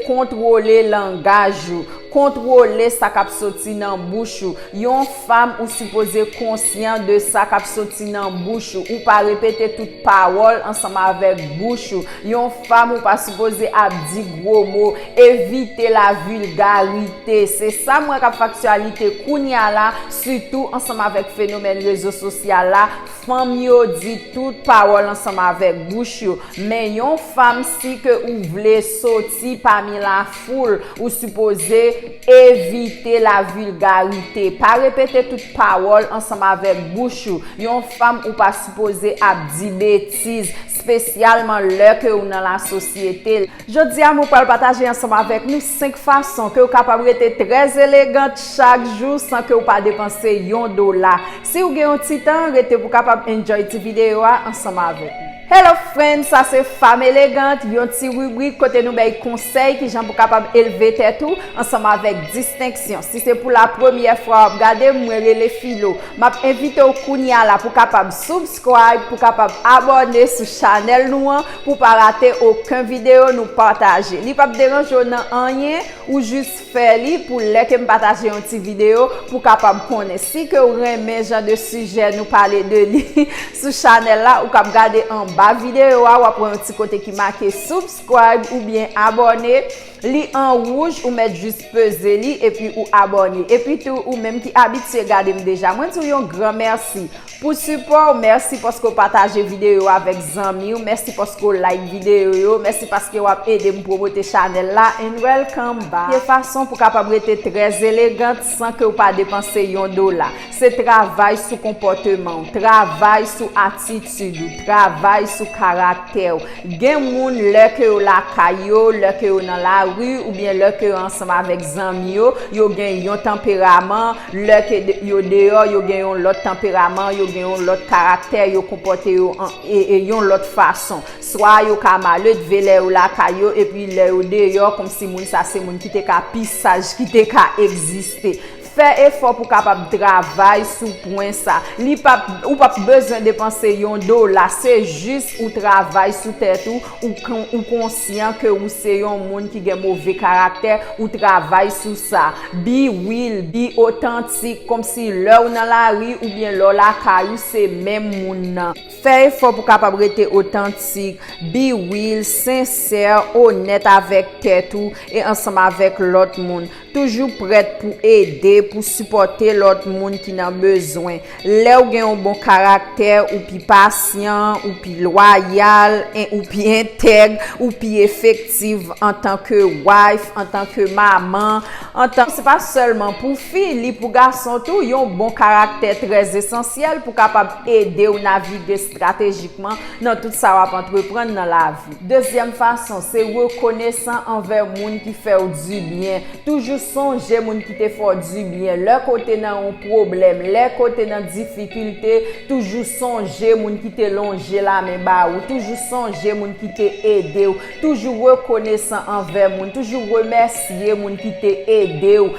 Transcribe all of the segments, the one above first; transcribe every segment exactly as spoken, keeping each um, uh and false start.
Kontwole langaj ou. Kontwole sa k ap soti nan bouch ou. Yon fanm, ou sipoze konsyan de sa k ap soti nan bouch ou. Ou pa repete tout pawòl ansanm avèk bouch ou. Yon fanm, ou pa sipoze ap di gwo mo. Evite lavilgarite. Se sa m wè k ap fè aktyalite kounye a la, sitou ansanm avèk fenomèn rezo sosyal la. Fanm yo di tout pawòl ansanm avèk bouch yo. Men yon fanm, si ke ou vle soti pami lafoul, ou sipoze evite lavilgarite. Pa repete tout pawòl ansanm avèk bouch ou. Yon fanm, ou pa sipoze ap di betiz, espesyalman lè ke ou nan lasosyete. Jodi a, mwen pral pataje ansanm avèk nou senk fason ke w kapab rete trè elegant chak jou san ke w pa depanse yon dola. Si w gen yon ti tan, rete pou w kapab enjoy ti videyo a ansanm avèk nou. Hello friends, sa se Fanm Elegant, yon ti ribrik kote nou bay konsèy kijan pou w kapab elve tèt ou ansanm avèk distenksyon. Si se pou la premyè fwa w ap gade m, mwen rele Filo. M ap envite w kounye a la pou w kapab subscribe, pou w kapab abòne sou chanèl nou an, pou w pa rate okenn videyo nou pataje. Li p ap deranje w nan anyen, ou jis fè li pou lè ke m pataje yon ti videyo, pou w kapab konnen. Si ke w renmen jan de sijè nou pale de li sou chanèl la, ou kab gade anba videyo a, w ap wè yon ti kote ki make subscribe oubyen abòne. Li an wouj, ou mèt jis peze li epi ou abòne. Epi tou, ou menm ki abitye gade m deja, mwen di w yon gran mèsi pou sipò w. Mèsi paske w pataje videyo avèk zanmi w. Mèsi paske w like videyo yo. Mèsi paske w ap ede m pwomote chanèl la. And welcome back. Premye fason pou w kapab rete trè elegant san ke w pa depanse yon dola, se travay sou konpòteman w, travay sou atitid ou, travay sou karaktè w. Gen moun, lè ke yo lakay yo, lè ke yo nan lari, oubyen lè ke yo ansanm avèk zanmi yo, yo gen yon tanperaman, lè ke de- yo deyò, yo gen yon lòt tanperaman, yo gen yon lòt karaktè, yo konpòte yo an, e, e yon lòt fason. Swa yo ka maledve lè yo lakay yo, epi lè yo deyò, kòmsi moun sa se moun ki te ka pi saj, ki te ka egziste. Fè efò pou w kapab travay sou pwen sa. Li p ap, ou p ap bezwen depanse yon dola, se jis ou travay sou tèt ou, ou kon- ou konsyan ke ou se yon moun ki gen move karaktè, ou travay sou sa. Be real, be otantik, kòmsi lè w nan lari oubyen lè w lakay ou se menm moun nan. Fè efò pou w kapab rete otantik, be real, sensè, onèt avèk tèt ou e ansanm avèk lòt moun. Toujou prèt pou ede, pou sipòte lòt moun ki nan bezwen. Lè w gen yon bon karaktè, ou pi pasyan, ou pi lwayal, en, ou pi entèg, ou pi efektiv antanke wife, antanke manman, antan, se pa sèlman pou fi, li pou gason tou, yon bon karaktè trè esansyèl pou kapab ede w navige estratejikman nan tout sa w ap antreprann nan lavi. Dezyèm fason, se rekonesan anvè moun ki fè w dibyen. Toujou sonje moun ki te fè w dibyen. Lè ke w te nan yon pwoblèm, lè ke w te nan difikilte, toujou sonje moun ki te lonje lamen ba ou. Toujou sonje moun ki te ede w. Toujou rekonesan anvè moun. Toujou remèsye moun ki te ede w.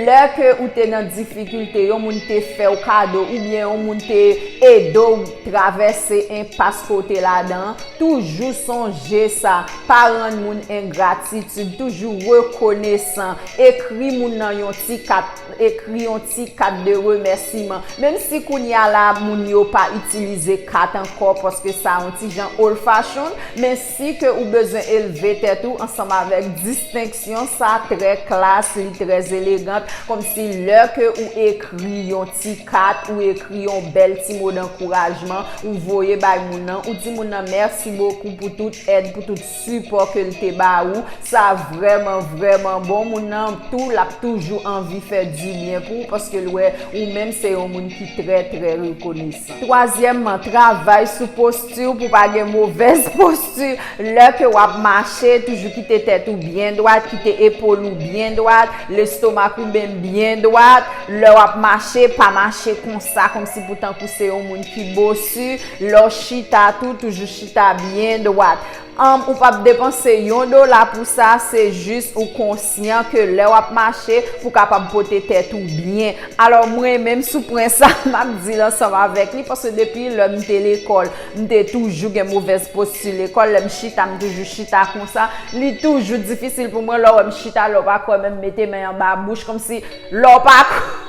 Lè ke ou te nan difikilte, yon moun te fè w kado, oubyen yon moun te ede w travèse enpas ke w te ladan an, toujou sonje sa. Pa rann moun engratitid, toujou rekonesan. Ekri moun nan yon ti kat, ekri yon ti kat de remèsiman. Menm si kounye a la, moun yo pa itilize kat ankò, paske sa yon ti jan old fashion, men si ke ou bezwen elve tèt ou ansanm avèk distenksyon, sa trè klas, li trè elegant, kòmsi lè ke ou ekri yon ti kat, ou ekri yon bèl ti mo dankourajman, ou voye bay moun nan, ou di moun nan mèsi bokou pou tout èd, pou tout sipò ke l te ba ou. Sa vrèman, vrèman bon. Moun nan tou, l ap toujou anvi fè dibyen pou ou, paske l wè ou menm se yon moun ki trè, trè rekonesan. Twazyèmman, travay sou posti w pou w pa gen movèz posti. Lè ke w ap mache, toujou kite tèt ou byen dwat, kite epòl ou byen dwat, lestomak ou menm byen dwat. Lè w ap mache, pa mache konsa, kòmsi pou tankou se yon moun ki bosi. Lè w chita tou, toujou chita byen dwat. An, ou p ap depanse yon dola pou sa, se jis ou konsyan ke lè w ap mache, pou w kapab pote tèt ou byen. Alò, mwen menm sou pwen sa, m ap di l ansanm avèk li, paske depi lè m te lekòl, m te toujou gen movèz posti lekòl, lè m chita, m toujou chita konsa. Li toujou difisil pou mwen, lè w wè m chita, lè w pa kwè, menm mete men anba bouch, kòmsi lè w pa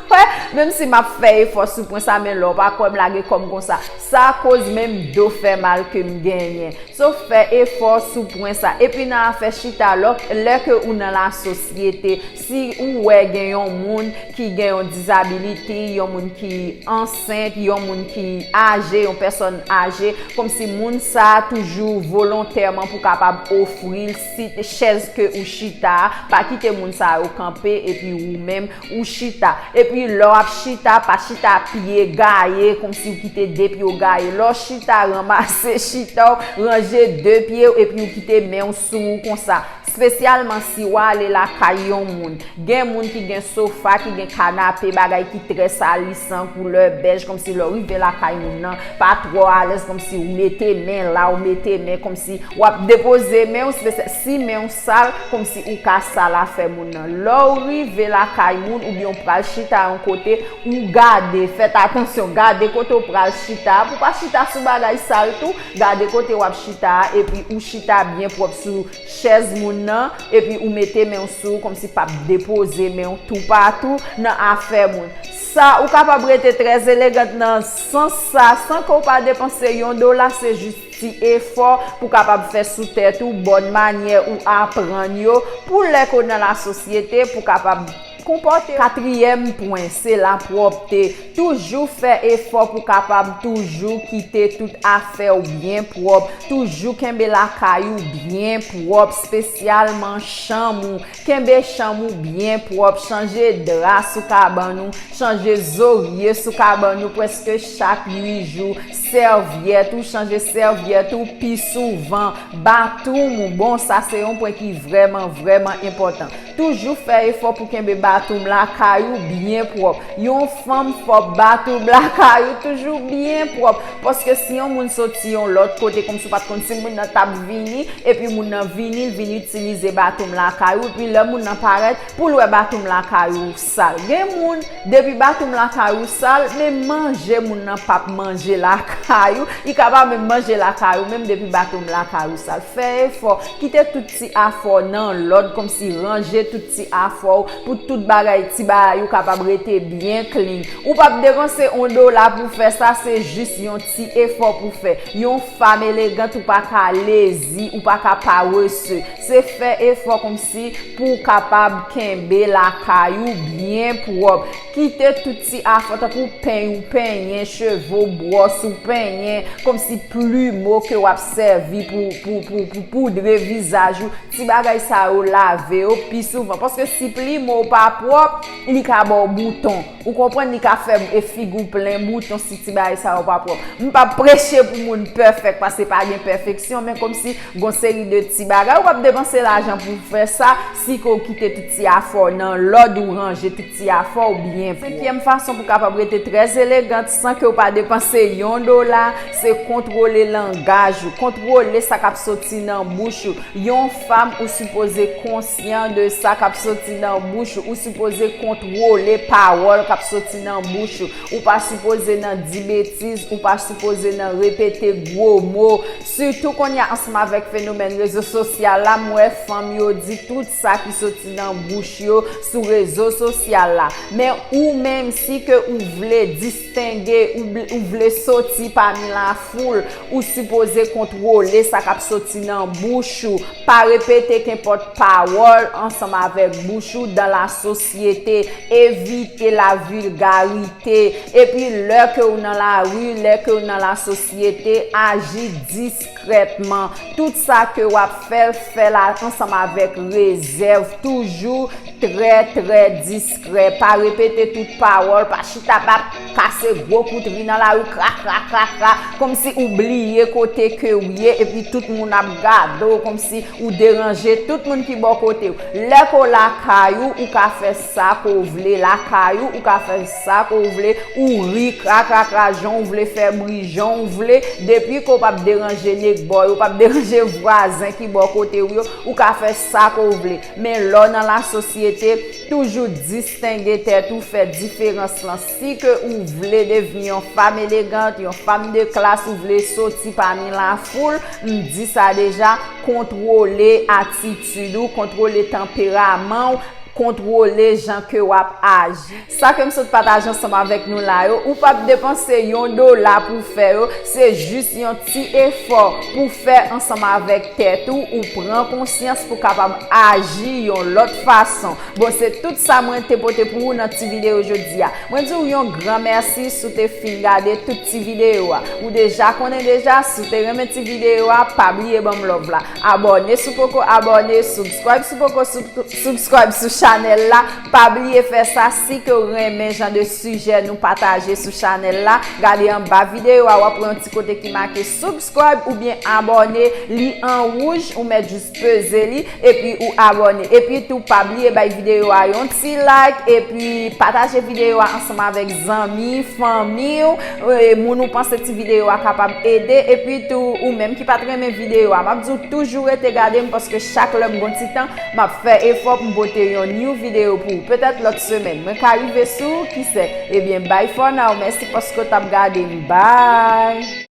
kwè, menm si m ap fè efò sou pwen sa, men lè w pa kwè, m lage kò m konsa. Sa koz menm do fè mal ke m genyen. So, fè efò sou pwen sa. Epi nan afè chita, lò, lè ke ou nan lasosyete, si ou wè gen yon moun ki gen yon dizabilite, yon moun ki ansent, yon moun ki aje, yon pèsòn aje, kòmsi moun sa a toujou volontèman pou kapab ofri l sit, chèz ke ou chita a, pa kite moun sa yo kanpe, epi ou menm, ou chita. Epi lè w ap chita, pa chita pye gaye, kòmsi w kite de pye w gaye. Lè w chita, ranmase chita w, ranje de pye w, epi w kite men w sou ou konsa. Espesyalman si w ale lakay yon moun. Gen moun ki gen sofa, ki gen kanape, bagay ki trè salisan, koulè bèj, kòmsi lè w rive lakay moun nan, pa twò alèz, kòmsi w mete men la, w mete men, kòmsi w ap depoze men w, espesyal, si men w sal, kòmsi ou ka sal afè moun nan. Lè w rive lakay moun oubyen w pral chita yon kote, ou gade, fèt atansyon, gade kote w pral chita a, pou w pa chita sou bagay sal tou, gade kote w ap chita a, epi ou chita byen pwòp sou chèz moun nan, epi ou mete men w sou, kòmsi p ap depoze men w toupatou nan afè moun. Sa, ou kapab rete trè elegant nan sans sa, san ke w pa depanse yon dola, se jis ti efò pou kapab fè sou tèt ou, bòn manyè ou aprann yo, pou lè ke w nan lasosyete, pou kapab konpòte. Katriyèm pwen, se lapwòpte. Toujou fè efò pou kapab toujou kite tout afè w byen pwòp. Toujou kenbe lakay ou byen pwòp, espesyalman chanm ou. Kenbe chanm ou byen pwòp, chanje dra sou kabann ou, chanje zorye sou kabann ou prèske chak uit jou. Sèvyèt ou, chanje sèvyèt ou pi souvan. Batoum ou, bon, sa se yon pwen ki vrèman, vrèman enpòtan. Toujou fè efò pou kenbe batoum lakay ou byen pwòp. Yon fanm fò batoum lakay ou toujou byen pwòp. Paske si yon moun soti yon lòt kote, kòmsi w pa t konn si moun nan t ap vini, epi moun nan vini, l vin itilize batoum lakay ou, epi lè moun nan parèt, pou l wè batoum lakay ou sal. Gen moun, depi batoum lakay ou sal, men manje moun nan p ap manje lakay ou, li ka pa menm manje lakay ou, menm depi batoum lakay ou sal. Fè efò, kite tout ti afè w nan lòd, kòmsi ranje tout ti afè w, pou tout bagay, ti bagay ou kapab rete byen clean. Ou p ap depanse yon dola pou fè sa, se jis yon ti efò pou fè. Yon fanm elegant, ou pa ka lezi, ou pa ka parese. Se fè efò kòmsi pou w kapab kenbe lakay ou byen pwòp. Kite tout ti afè, tankou peny ou penyen cheve w, bwòs ou penyen, kòmsi plimo ke w ap sèvi pou, pou, pou, pou poudre vizaj ou. Ti bagay sa yo, lave yo pi souvan. Paske si plimo w pa pwòp, li ka ba w bouton. Ou konprann, li ka fè e figi w plen bouton si ti bagay sa yo pa pwòp. M p ap preche pou moun pèfèk, paske pa gen pèfeksyon, men kòmsi gon seri de ti bagay. Ou p ap depanse lajan pou w fè sa, si ke w kite tout ti afè w nan lòd, ou ranje tout ti afè w byen pwòp. Senkyèm fason pou w kapab rete trè elegant san ke w pa depanse yon dola, se kontwole langaj ou, kontwole sa k ap soti nan bouch ou. Yon fanm, ou sipoze konsyan de sa k ap soti nan bouch ou, ou sipoze kontwole pawòl k ap soti nan bouch ou. Ou pa sipoze nan di betiz, ou pa sipoze nan repete gwo mo. Sitou kounye a ansanm avèk fenomèn rezo sosyal la, m wè fanm yo di tout sa ki soti nan bouch yo sou rezo sosyal la. Men ou menm, si ke ou vle distenge, ou bl-, ou vle soti pami lafoul, ou sipoze kontwole sa k ap soti nan bouch ou. Pa repete kenpòt pawòl ansanm avèk bouch ou dan lasosyete. Evite lavilgarite. Epi lè ke w nan lari, lè ke w nan lasosyete, aji diskrètman. Tout sa ke w ap fè, fè l ansanm avèk rezèv. Toujou trè, trè diskrè. Pa repete tout pawòl, pa chita, pa kase gwo kout ri nan lari, kra, kra, kra, kra, kòmsi ou bliye kote ke w ye, epi tout moun ap gade w, kòmsi ou deranje tout moun ki bò kote w. Lè Lè ke w lakay ou, ou ka fè sa ke w vle. Lakay ou, ou ka fè sa ke w vle. Ou ri krakrakra jan w vle, fè bri jan w vle. Depi ke w p ap deranje nèg bò yo, w p ap deranje vwazen ki bò kote w yo, ou ka fè sa ke w vle. Men lè w nan lasosyete, toujou distenge tèt ou, fè diferans lan. Si ke ou vle devni yon fanm elegant, yon fanm de klas, ou vle soti pami lafoul, m di sa deja, kontwole atitid ou, kontwole tanperaman w, kontwole jan ke w ap aji. Sa ke m sot pataje ansanm avèk nou la yo, ou p ap depanse yon dola pou fè yo, se jis yon ti efò pou fè ansanm avèk tèt ou, ou pran konsyans pou kapab aji yon lòt fason. Bon, se tout sa mwen te pote pou ou nan ti videyo jodi a. Mwen di w yon gran mèsi si w te fin gade tout ti videyo a. Ou deja konnen deja, si w te renmen ti videyo a, pa bliye ban m love la. Abòne si w poko abòne, subscribe si w poko sub- subscribe sou chanèl la. Pa bliye fè sa si ke w renmen jan de sijè nou pataje sou chanèl la. Gade anba videyo a, w ap wè yon ti kote ki make subscribe oubyen abòne. Li an wouj, ou mèt jis peze li, epi ou abòne. Epi tou, pa bliye bay videyo a yon ti like, epi pataje videyo a ansanm avèk zanmi, fanmi w, e, moun ou panse ti videyo a kapab ede. Epi tou, ou menm ki pa t renmen videyo a, m ap di w toujou rete gade m, paske chak lè m gon ti tan, m ap fè efò pou m pote yon new videyo pou ou. Petèt lòt semèn, mwen ka rive sou ou, kisè. Ebyen, bye for now. Mèsi paske w t ap gade m. Bye!